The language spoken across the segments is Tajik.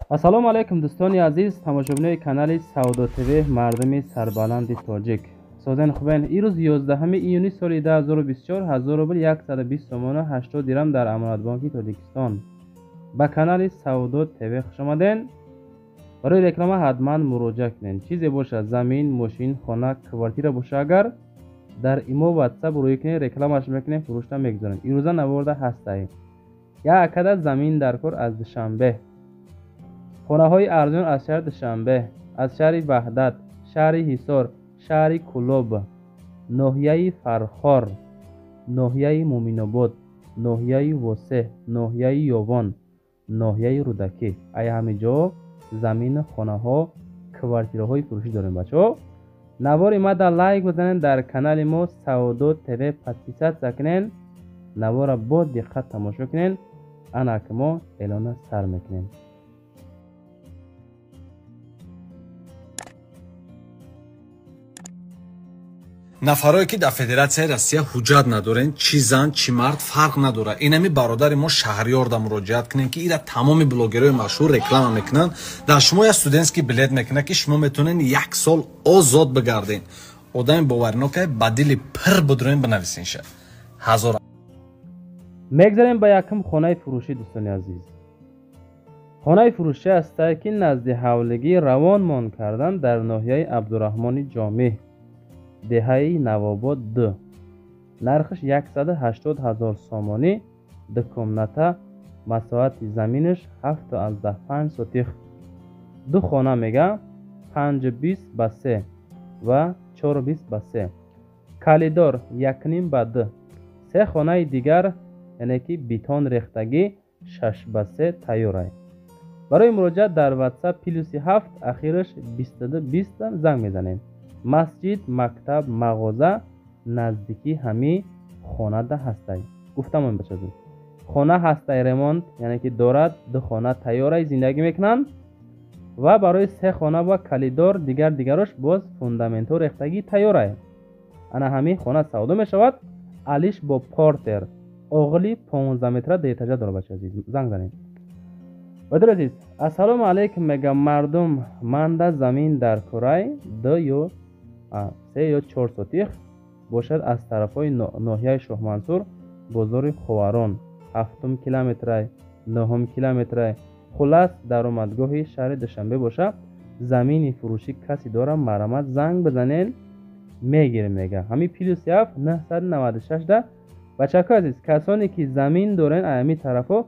Ассалому алайкум, дӯстони азиз, тамошобинои канали Савдо ТВ, мардуми сарбаланди тоҷик. Созен, хубен? Ирӯз 11 июни соли 2024, 1000 рубл 120 сомона 80 дирам дар Амонатбонки Тоҷикистон. Ба канали Савдо ТВ хушомаден. Барои реклама ҳатман муроҷиат кунед. Чизе бошад, замин, мошин, хона, квартира боша, агар дар имо, ватсап рӯй кунед, рекламаш мекунем, фурӯшта мегузорем. Ирӯза наворда ҳастай. Як акада замин дар кор аз Душанбе. Хонаҳои арзон аз шаҳри Душанбе, аз шаҳри Ваҳдат, шаҳри Ҳисор, шаҳри Кӯлоб, ноҳияи Фархор, ноҳияи Муъминобод, ноҳияи Восеҳ, ноҳияи Ёвон, ноҳияи Рӯдакӣ. Ай ҳамин ҷо замину, хонаҳо, квартираҳои фурӯшӣ дорем, бачаҳо. Навори мада лайк бизанед, дар канали мо Савдо ТВ подписаться кунед, навора бо диққат тамошо кунед. Ана ки мо эълона сар мекунем. Нафарое ки дар Федератсияи Россия ҳуҷҷат надорен, чӣ зан, чӣ мард, фарқ надорад, инами бародари мо Шаҳриёрда муроҷиат кунем, ки ира тамоми блогерҳои машҳур реклама мекунанд. Дар шумо як студентский билет мекунад, ки шумо метавонед як сол озод бигарден. Одами боваринокае, ба дили пир будроен, бинависенша ҳазор. Мегзарем ба якум хонаи фурӯшӣ, дӯстони азиз. Хонаи фурӯшӣ ҳастае, ки назди ҳавлигӣ равон мон кардан дар ноҳияи Абдураҳмони Ҷомӣ, деҳаи Навобод 2. Нархаш 180 ҳазор сомонӣ, ду комната, масоҳати заминаш 7,5 сотих. Ду хона мега, 5,20 ба 3 ва 4,20 ба 3, калидор 1,5 ба 2. Се хонаи дигар, яъне ки бетон рехтагӣ, 6 ба 3 тайёрай. Барои муроҷиат дар ватсап +7, ахираш 22 20 занг мезанем. Масҷид, мактаб, мағоза наздики ҳами хонада ҳастай. Гуфтамон, бачазу, хона ҳастай, ремонт, яъне ки дорад, ду хона тайёрай, зиндагӣ мекунанд ва барои се хона ва калидор дигар дигарош боз фундаментҳо рехтагӣ тайёрай. Ана ҳамин хона савдо мешавад. Алиш бо портер, оғили 15 метра, дуэтажа дорад. Бача азиз, занг занед. Бадр азиз, ассалому алайкум, мегам мардум, манда замин дар курай, ду ё се ё чор сотих бошад, аз тарафҳои ноҳияи Шоҳмансур, бозори Ховарон, ҳафтум километрай, нӯҳум километрай, хуллас даромадгоҳи шаҳри Душанбе боша. Замини фурӯшӣ касе дорам, марҳамат, занг бизанен, мегирем, мега. Ҳамин +7 996 да. Бачако азиз, касоне ки замин дорен, аями тарафҳо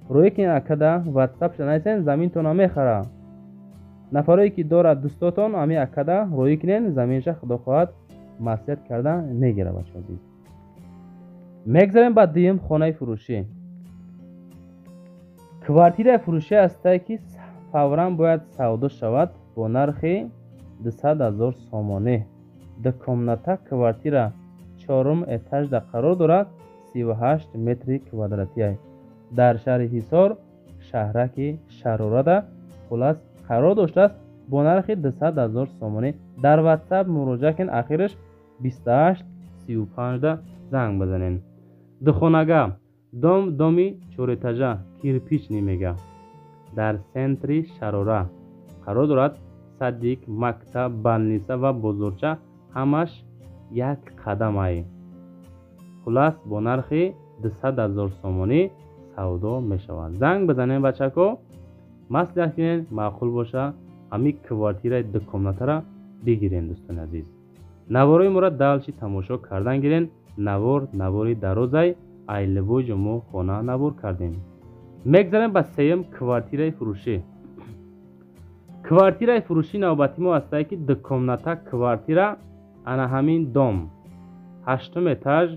рӯе ки акада ватсапша нависен, заминтона мехара. Нафарое ки дорад дӯстотон, ҳами акада рӯӣ кунен, заминша худо хоҳад маслиҳат карда мегира. Бача азиз, мегзарем ба дуюм хонаи фурӯшӣ. Квартираи фурӯшӣ ҳастае, ки фавран бояд савдо шавад, бо нархи 200 ҳазор сомонӣ. Ду комната квартира, чорум этажда қарор дорад, 38 метри квадратия, дар шаҳри Ҳисор, шаҳраки Шарорада, хуллас қарор доштааст, бо нархи 200 ҳазор сомонӣ. Дар ватсап муроҷиат кунед, ахираш 28 35-да занг бизанед. Духонага дом, доми чорэтажа, кирпичный мега, дар центри Шарора қарор дорад. Садик, мактаб, больница ва бозорча ҳамаш як қадамай. Хуллас бо нархи 200 ҳазор сомонӣ савдо мешавад. Занг бизанед, бачако, маслиҳат кунед, маъқул боша, ҳамин квартираи дукомнатара бигирем. Дӯстони азиз, наворои моро дальше тамошо кардан гирен. Навор навори дарозай, айлибоҷо мо хона навор кардем. Мегзарем ба сеюм квартираи фурӯшӣ. Квартираи фурӯшӣ навбати мо ҳастае, ки дукомната квартира, ана ҳамин дом, ҳаштум этаж,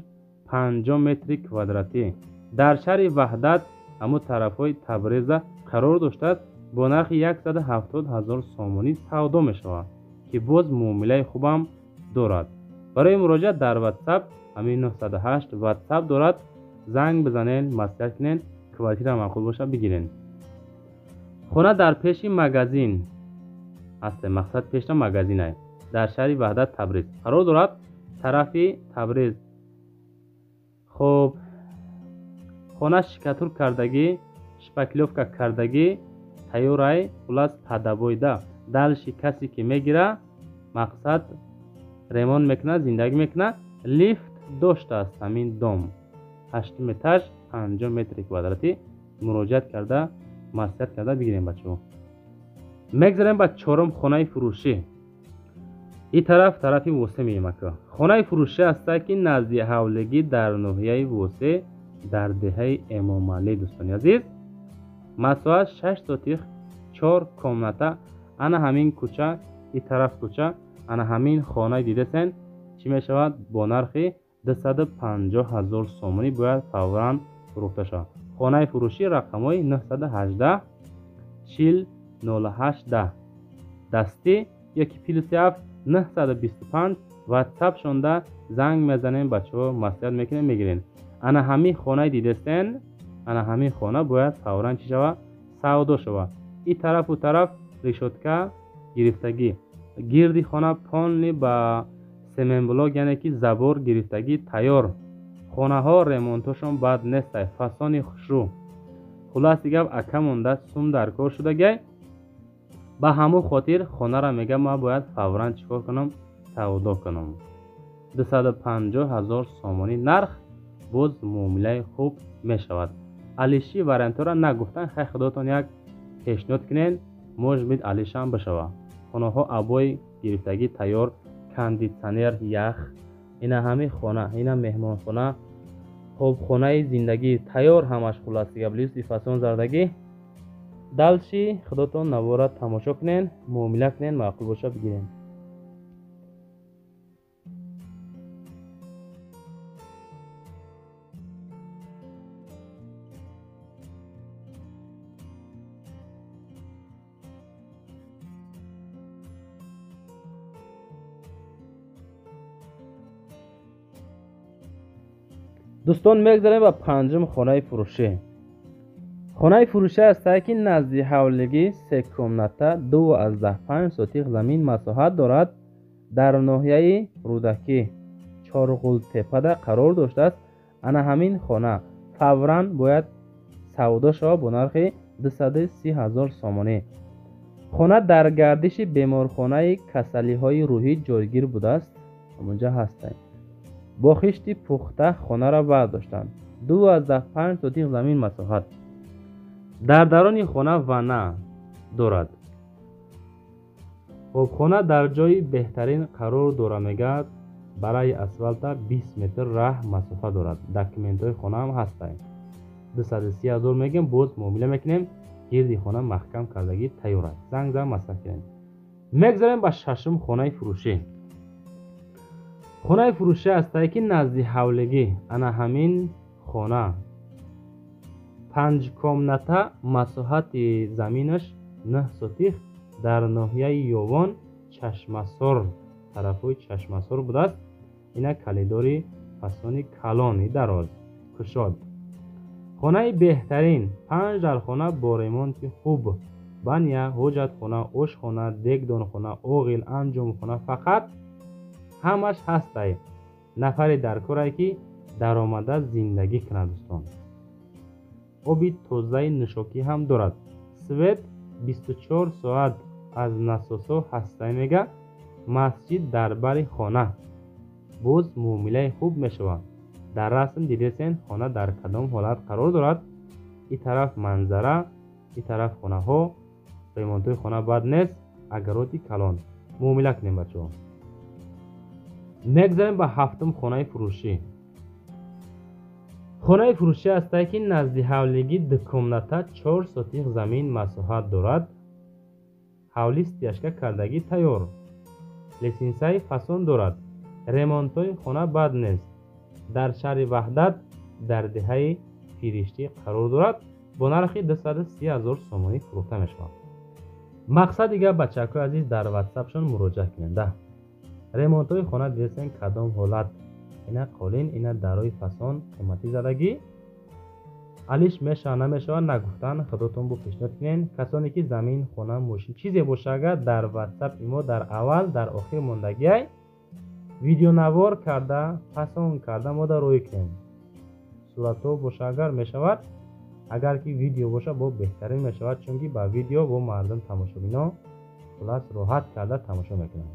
50 метри квадратӣ, дар шаҳри Ваҳдат, ҳамун тарафҳои Табреза қарор доштааст, бо нархи 170 ҳазор сомонӣ савдо мешавад, ки боз муомилаи хубам дорад. Барои муроҷиат дар ватсап ҳамин 908 ватсап дорад, занг бизанед, маслиҳат кунед, квартира маъқул боша, бигирен. Хона дар пеши магазин ҳаст, мақсад пешта магазинай, дар шаҳри Ваҳдат, Табриз қарор дорад, тарафи Табриз. Хоб, хона штукатур кардагӣ, шпаклёвка кардагӣ. Тайёрай, хулас падабойда. Дальше касе ки мегира, мақсад ремонт мекунад, зиндагӣ мекунад. Лифт доштааст ҳамин дом. 8 этаж, 50 метри квадратӣ. Муроҷиат карда, маслиҳат карда бигирем бачаҳо. Мегзарем ба чорум хонаи фурӯшӣ. Ин тараф тарафи Восе меем ака. Хонаи фурӯшӣ ҳаста ки назди ҳавлигӣ дар ноҳияи Восе дар деҳаи Эмомалӣ дӯстони азиз. Масоҳат 6 сотих, 4 комната. Ана ҳамин кӯча, ин тараф кӯча, ана ҳамин хонаи дидасен чӣ мешавад? Бо нархи 250 000 сомонӣ бояд фавран фурӯхта шавад. Хонаи фурӯшӣ рақамҳои 918 40 08 10 дастӣ ёки плюс 7 925 WhatsApp шонда занг мезанем бачаҳо, маслиҳат мекунем, мегирем. Ана ҳамин хонаи дидастен, ана ҳамин хона бояд фавран чӣ шавад? Савдо шавад. Ин тарафу тараф решотка гирифтагӣ, гирди хона полни ба семенблок, яъне ки забор гирифтагӣ тайёр. Хонаҳо ремонтошон бад нестай, фасони хушрӯ. Хулоси гап, ака монда сум дар кор шудагай. Ба ҳамун хотир хонара мегам ман бояд фавран чӣ кор кунам? Савдо кунам. 250 000 сомонӣ нарх, боз муомилаи хуб мешавад. Алиши вариантҳоро нагуфтан, хай худотон як пешниҳод кунед, может быть алишам бишавад. Хонаҳо обои гирифтагӣ тайёр, кондитсионер, ях. Ина ҳамин хона, ина меҳмонхона, хоб хонаи зиндагӣ тайёр ҳамаш. Хулоси гап, листи фасон зардагӣ. Дальше худотон навора тамошо кунед, муомила кунед, маъқул боша бигиред. Дӯстон, мегзарем ба панҷум хонаи фурӯшӣ. Хонаи фурӯшӣ ҳастае ки назди ҳавлигӣ се комната, 2,5 сотих замин масоҳат дорад, дар ноҳияи Рӯдакӣ Чорғултепада қарор доштааст. Ана ҳамин хона фавран бояд савдо шавад бо нархи 230 000 сомонӣ. Хона дар гардиши беморхонаи касалиҳои рӯҳӣ ҷойгир будааст. Ҳамонҷа ҳастанд. Бо хишти пухта хонаро бардоштанд. 2,5 сотих замин масоҳат. Дар дарони хона ванна дорад. Хоб, хона дар ҷои беҳтарин қарор дора, мегӯяд, барои асфалта 20 метр раҳ масофа дорад. Документҳои хона ҳам ҳастанд. 230 000 мегӯем, боз муомила мекунем. Гирди хона маҳкам кардагӣ тайёр аст. Занг зан, маслиҳат кунем. Мегзарем ба шашум хонаи фурӯшӣ. Хонаи фурӯшӣ ҳастае ки назди ҳавлигӣ ана ҳамин хона 5 комната, масоҳати заминаш 9 сотих, дар ноҳияи Ёвон Чашмасор, тарафҳои Чашмасор будааст. Ина калидори фасони калони дароз кушод. Хонаи беҳтарин, 5 дархона бо ремонти хуб, баня, ҳоҷатхона, ошхона, дегдонхона, оғил, анҷомхона, фақат ҳамаш ҳастай. Нафаре дар корае ки даромада зиндагӣ кунад дӯстон. Оби тозаи нӯшокӣ ҳам дорад. Свет 24 соат аз насосҳо ҳастай мега. Масҷид дар бари хона. Боз муомилаи хуб мешавад. Дар расм дидесен хона дар кадом ҳолат қарор дорад. Ин тараф манзара, ин тараф хонаҳо. Ремонтҳои хона бад нест, агароти калон. Муомила кунем бачаҳо. Мегзарем ба ҳафтум хонаи фурӯшӣ. Хонаи фурӯшӣ ҳастае ки назди ҳавлигӣ 2 комната, 4 сотих замин масоҳат дорад. Ҳавлӣ стяжка кардагӣ тайёр. Лесенсаи фасон дорад. Ремонтҳои хона бад нест. Дар шаҳри Ваҳдат дар деҳаи Фириштӣ қарор дорад. Бо нархи 230 000 сомонӣ фурӯхта мешавад. Мақсади гап бачакҳои азиз, дар ватсапшон муроҷиат кунед. Ремонтҳои хона дидесен кадом ҳолат. Ина қолин, ина дарои фасон қиматӣ задагӣ. Алиш мешавад намешавад нагуфтан, худотон бо пешниҳод кунед. Касоне ки замин, хона, мошин чизе боша, агар дар ватсап имо дар аввал, дар охир мондагиай видеонавор карда, фасон карда мо дар рӯй кунем. Суратҳо боша агар мешавад, Агар ки видео боша, бо беҳтарин мешавад, чунки ба видео бо мардум тамошобино хулас роҳат карда тамошо мекунанд.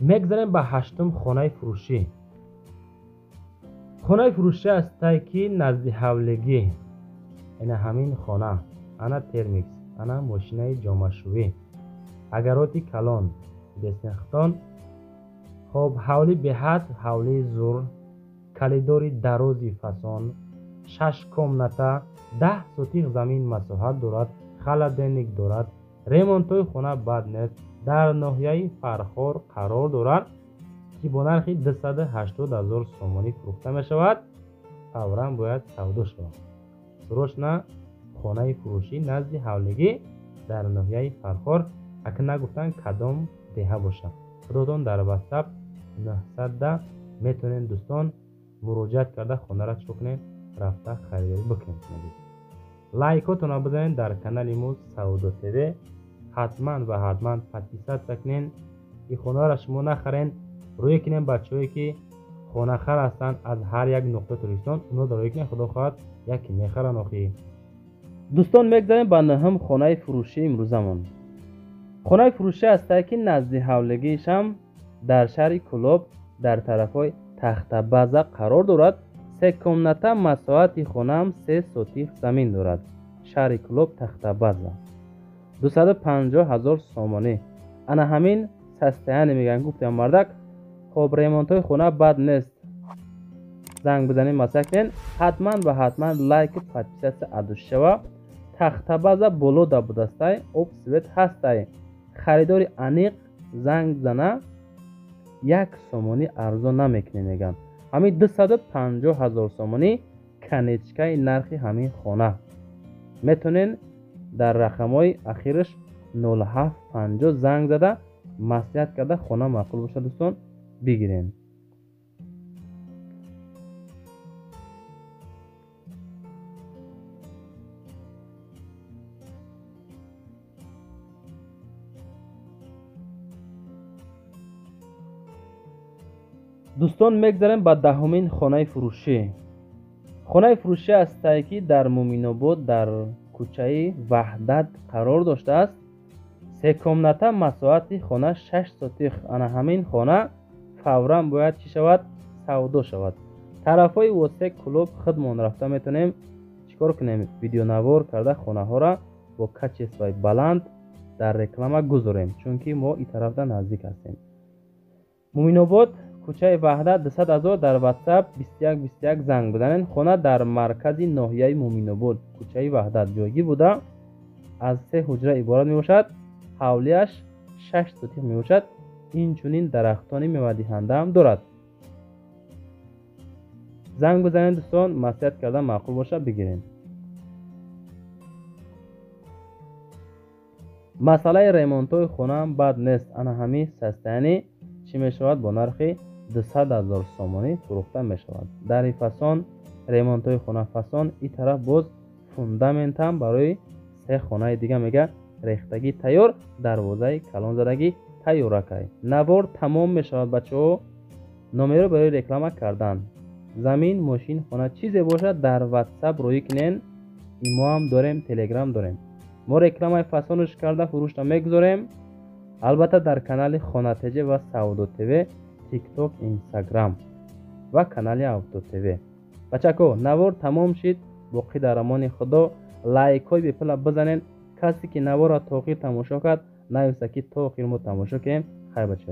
Мегзарем ба ҳаштум хонаи фурӯшӣ. Хонаи фурӯшӣ ҳастай, ки назди ҳавлигӣ. Ина ҳамин хона, ана термикс, ана мошинаи ҷомашӯӣ, агароти калон, десенхтон. Хоб, ҳавлӣ беҳад ҳавлии зур, калидори дарози фасон, 6 комната, 10 сотих замин масоҳат дорад, холодильник дорад, ремонтҳои хона бад нест, дар ноҳияи Фархор қарор дорад, ки бо нархи 280 000 сомонӣ фурӯхта мешавад. Фавран бояд савдо шавад. Срочно хонаи фурӯшӣ назди ҳавлигӣ дар ноҳияи Фархор. Ака нагуфтан кадом деҳа бошад. Худотон дар WhatsApp 910 метавонед дӯстон муроҷиат карда хонара чӣ кунед, рафта харидорӣ бикунед. Лайкотонро бизанед дар канали мо Савдо ТВ. Ҳатман ва ҳатман подписаться кунед. Ин хонаро шумо нахарен, рӯй кунед бачаҳое ки хонахар ҳастанд аз ҳар як нуқтаи Тоҷикистон, онҳо рӯй кунед, худо хоҳад яке мехаранд охи. Дӯстон, мегзарем ба нӯҳум хонаи фурӯшии имрӯзамон. Хонаи фурӯшӣ ҳастае, ки назди ҳавлигиашам дар шаҳри Кӯлоб дар тарафҳои Тахтабаза қарор дорад. 3 комната, масоҳати хонаам 3 сотих замин дорад. Шаҳри Кӯлоб, Тахтабаза. 250 000 сомонӣ. Ана ҳамин состояние мегӯянд, гуфтам мардак. Хоб, ремонтҳои хона бад нест. Занг бизанед, масъала кунед. Ҳатман ва ҳатман лайк, подписаться адуш шава. Тахтабаза боло да будастай, об свет ҳастай. Харидори аниқ занг зана, 1 сомонӣ арзон намекунем мегӯянд. Ҳамин 250 000 сомонӣ конечкаи нархи ҳамин хона. Метавонед дар рақамҳои ахираш 0750 занг зада маслиҳат карда хона маъқул бошад дӯстон бигирен. Дӯстон, мегзарем ба даҳумин хонаи фурӯшӣ. Хонаи фурӯшӣ ҳастае, ки дар Муминобод дар кӯчаи Ваҳдат қарор доштааст. 3 комната, масоҳати хона 6 сотих. Ана ҳамин хона фавран бояд чӣ шавад? Савдо шавад. Тарафҳои Восе Кӯлоб худмон рафта метавонем чӣ кор кунем? Видеонавор карда хонаҳоро бо качествои баланд дар реклама гузорем, чунки мо ин тарафда наздик ҳастем. Муминобод, кӯчаи Ваҳдат, 200 000 дар WhatsApp 21 21 занг бизанед. Хона дар маркази ноҳияи Муминобод, кӯчаи Ваҳдат ҷойгир буда, аз 3 ҳуҷра иборат мебошад. Ҳавлиаш 6 сотих мебошад. Инчунин дарахтони мевадиҳандаам дорад. Занг бизанед дӯстон, маслиҳат карда маъқул бошад бигиред. Масъалаи ремонтҳои хонаам бад нест. Ана ҳамин состояние чӣ мешавад? Бо нархи 200 000 сомонӣ фурӯхта мешавад. Дари фасон, ремонтҳои хона фасон, ин тараф боз фундаментам барои 3 хонаи дига мега рехтагӣ тайёр, дарвозаи калонзадагӣ тайёракай. Навор тамом мешавад бачаҳо. Номеро барои реклама кардан, замин, мошин, хона чизе бошад дар WhatsApp рӯй кунен. Имо ҳам дорем, Telegram дорем. Мо рекламаи фасонаш карда фурӯшта мегузорем. Албатта дар канали Хона ТЖ ва Савдо ТВ, TikTok, Instagram ва канали Авто ТВ. Бачако, навор тамом шид. Боқӣ дар амони Худо. Лайкҳои бепула бизанед. Касе ки наворро то охир тамошо кард, нависа ки то охир мо тамошо кунем. Хайр бачаҳо.